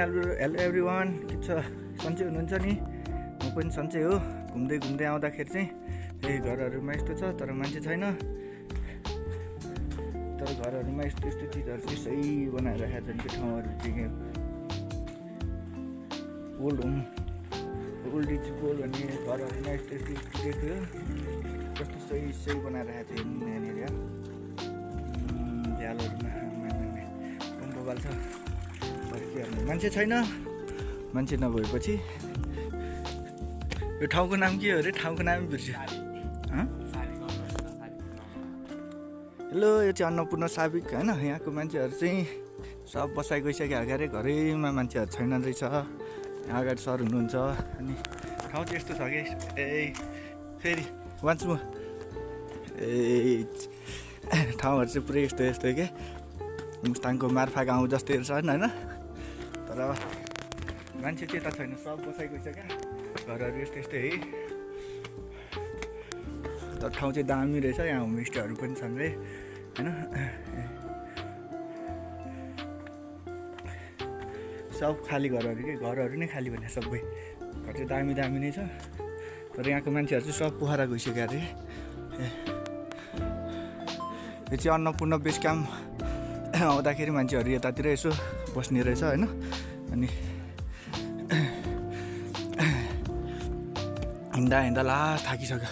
Hello everyone, के छ? सन्चै हुनुहुन्छ नि? म पनि सन्चै हो। घुम्दै घुम्दै आउँदाखेरि चाहिँ यही घरहरूमा यस्तो छ, तर मान्छे छैन। तर घरहरूमा यस्तो यस्तो चिजहरू चाहिँ सही बनाइरहेको छ नि, त्यो ठाउँहरू चाहिँ old home, old is gold भन्ने घरहरूमा यस्तो यस्तो देख्यो, कस्तो सही सही बनाइरहेको थियो यहाँनिर। झ्यालहरूमा कम्पोबाल छ, तर के गर्नु, मान्छे छैन। मान्छे नभएपछि यो ठाउँको नाम के हो अरे? ठाउँको नाम बिर्स्यो। हेलो, यो चाहिँ अन्नपूर्ण साबिक होइन। यहाँको मान्छेहरू चाहिँ सब बसाइ गइसक्यो अगाडि, घरैमा मान्छेहरू छैन रहेछ। यहाँ अगाडि सर हुनुहुन्छ। अनि ठाउँ चाहिँ यस्तो छ कि फेरि वान्स म ठाउँहरू चाहिँ पुरै यस्तो यस्तो के मुस्ताङको मार्फा गाउँ जस्तै छन् होइन। तर मान्छे त्यता छैन, सब बसाइ गइसक्यो। घरहरू यस्तो यस्तै है। तर ठाउँ चाहिँ दामी रहेछ। यहाँ होमस्टेहरू पनि छन् रे होइन। सब खाली घरहरू के, घरहरू नै खाली भने सबै घर चाहिँ दामी दामी नै छ। तर यहाँको मान्छेहरू चाहिँ सब पोखरा गइसक्यो अरे। यो चाहिँ अन्नपूर्ण बेस क्याम्प आउँदाखेरि मान्छेहरू यतातिर यसो बस्ने रहेछ होइन। अनि हिँड्दा हिँड्दा लास्ट थाकिसक्यो।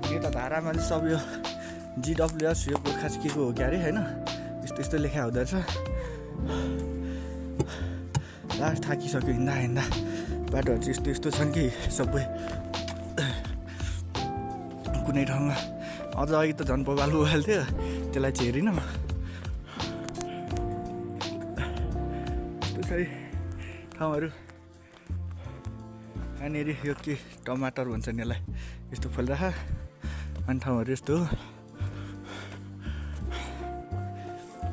यो त धारामा चाहिँ सब यो GWS यो गोर्खा के को हो क्या अरे होइन। यस्तो यस्तो लेखा हुँदो रहेछ। लास्ट थाकिसक्यो हिँड्दा हिँड्दा। बाटोहरू चाहिँ यस्तो यस्तो छन् कि सबै कुनै ठाउँमा अझ अघि त झन् बबाल थियो, त्यसलाई चाहिँ हेरिनँ। यस्तो छ ठाउँहरू। यहाँनिर यो के टमाटर भन्छ नि यसलाई, यस्तो फुलिरहेको अनि ठाउँहरू यस्तो हो।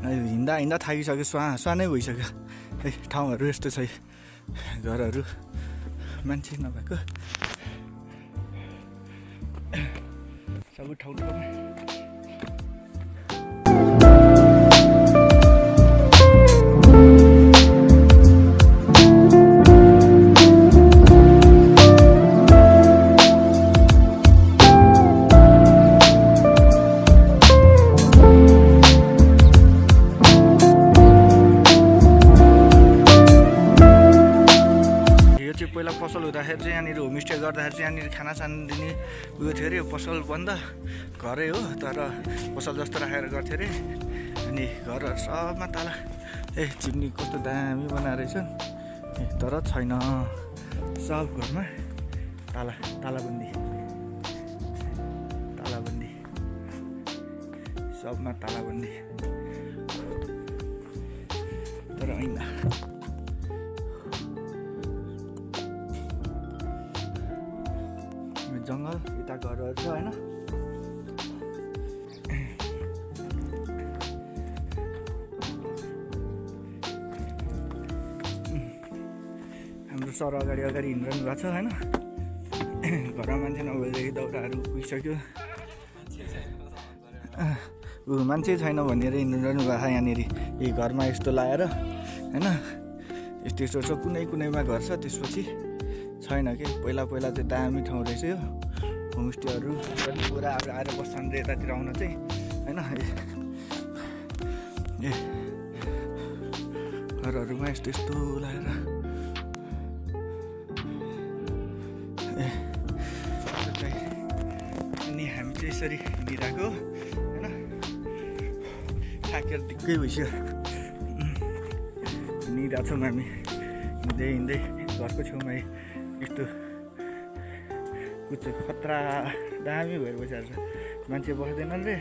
हिँड्दा हिँड्दा थाकिसक्यो, स्वानै भइसक्यो। ठाउँहरू यस्तो छ, घरहरू मान्छे नभएको सबै ठाउँ ठाउँमा। पहिला पसल हुँदाखेरि चाहिँ यहाँनिर होमस्टे गर्दाखेरि चाहिँ यहाँनिर खानासाना दिने उयो थियो अरे। पसल बन्द, घरै हो तर पसल जस्तो राखेर गर्थ्यो अरे। अनि घरहरू सबमा ताला। चिम्नी कस्तो दामी बनाएर रहेछ तर छैन। सब घरमा ताला, तालाबन्दी, तालाबन्दी, सबमा तालाबन्दी। तर होइन, जङ्गल यता घरहरू छ होइन। हाम्रो सर अगाडि अगाडि हिँडिरहनु भएको छ होइन। घरमा मान्छे नभएदेखि दाउराहरू पुगिसक्यो। मान्छे छैन भनेर हिँडिरहनु भएको छ यहाँनिर। यही घरमा यस्तो लगाएर होइन। यस्तो यस्तो छ, कुनै कुनैमा घर छ। त्यसपछि छैन कि पहिला पहिला चाहिँ दामी ठाउँ रहेछ यो होमस्टेहरू। पनि पुराहरू आएर बस्छन् रे यतातिर आउन चाहिँ होइन। घरहरूमा यस्तो यस्तो लगाएर अनि हामी चाहिँ यसरी हिँडिरहेको होइन। थाकेर दिक्कै भइसक्यो। हिँडिरहेको छौँ हामी हिँड्दै हिँड्दै। घरको छेउमा यस्तो कुच्चो खतरा दामी भएर बसिरहेको छ। मान्छे बस्दैनन् रे,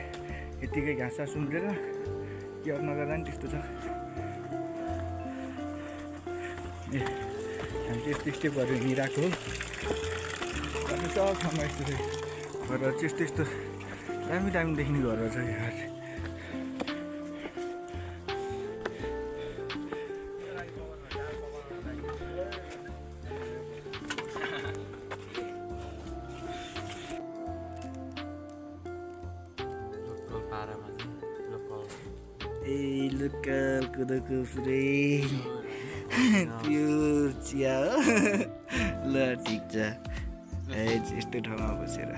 यत्तिकै घाँस उम्रेर के गर्नु नगर्दा नि त्यस्तो छ। हामी चाहिँ यस्तो स्टेपहरू हिँडिरहेको हो। अनि सब ठाउँमा यस्तो छ घरहरू चाहिँ यस्तो यस्तो दामी दामी देख्ने घरहरू छ। अङ्कल कुदोको पुरै प्योर चिया हो ल ठिक छ यस्तो ठाउँमा बसेर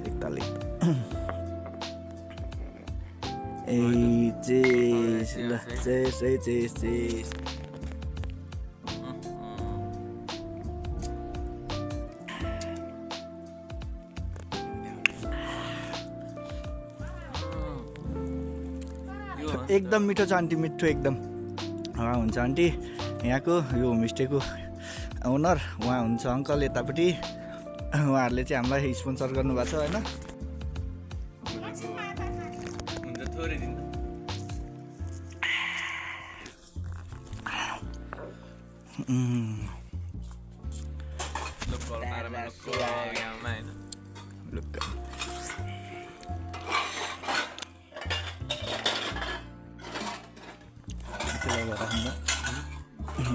एकताल चेस एकदम मिठो छ आन्टी मिठो एकदम उहाँ हुन्छ आन्टी यहाँको यो होमस्टेको ओनर उहाँ हुन्छ अङ्कल यतापट्टि उहाँहरूले चाहिँ हामीलाई स्पोन्सर गर्नुभएको छ होइन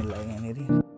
Lagi